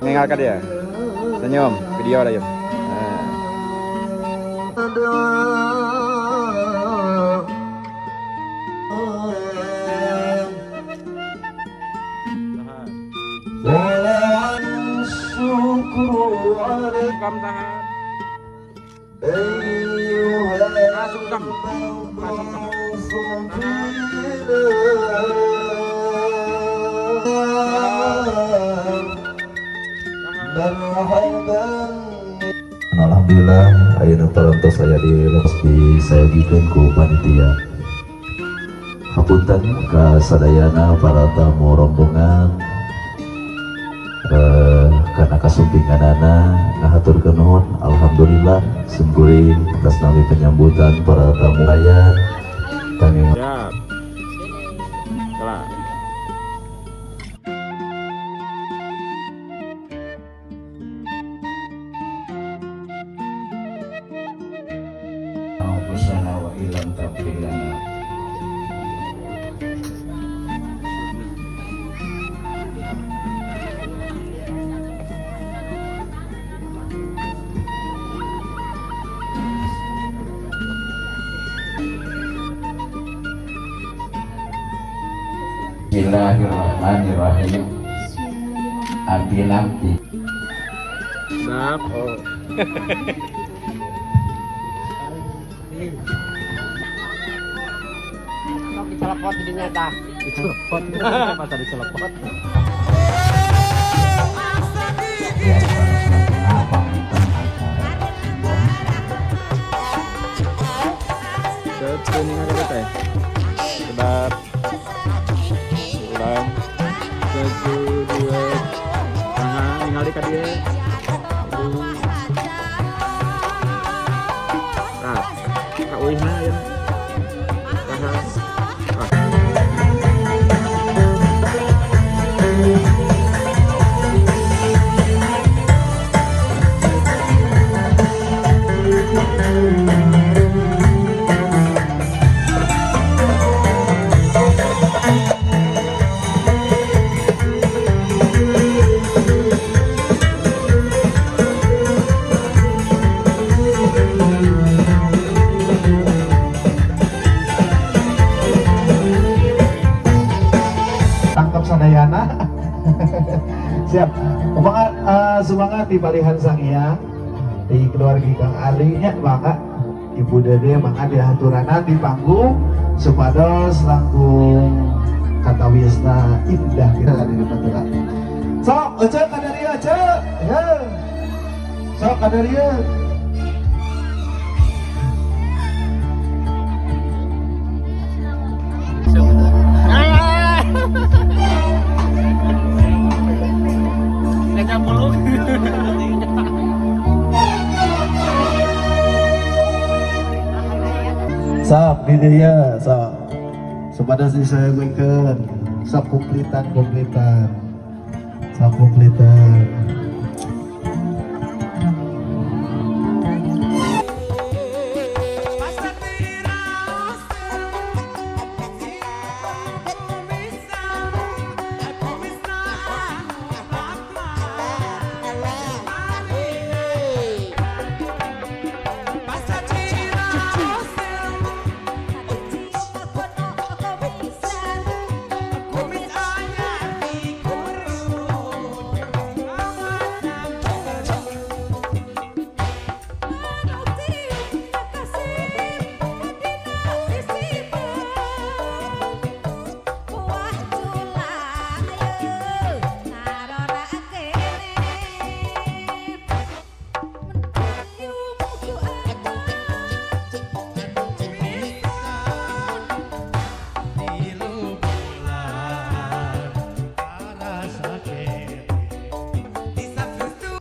Ninggal ka dia. Senyum, video lah yuk. Ah. Tahan. Tahan. Langsung kam. Langsung kam. Alhamdulillah ayeuna parantos aya di lepas disayogikeun ku panitia. Hapunten ka sadayana para tamu rombongan kana kasumpinganana ngahaturkeun nuhun. Alhamdulillah simkuring atas nami penyambutan para tamu aya kami. Siap. Kelar. أنفسنا وإن لم تغفر لنا. Bismillahirrahmanirrahim. Abdi nampi. Siap. Oh. Dicelepot didinya tah. Dicelepot. Apa tadi celepot? Ya, panginten acara simbol. Satu ningal ka teh. Sebab ulang. Satu, dua. Tahan, ningali ka dieu. Aduh. Tah, ka uihna ya. Tahan. Ah. Tangkap sadayana. Siap. Semangat, semangat di palihan sangyang di keluarga Kang Ali nya, maka Ibu Dede maka dihaturanan di panggung supados langkung katawisna indah kita di depan heula. Sok ece kadaria ece ya, sok kadaria. Nggak peluk. Sok di dieu sok supados disayogikeun. Sok kumplitan kumplitan, sok kumplitan.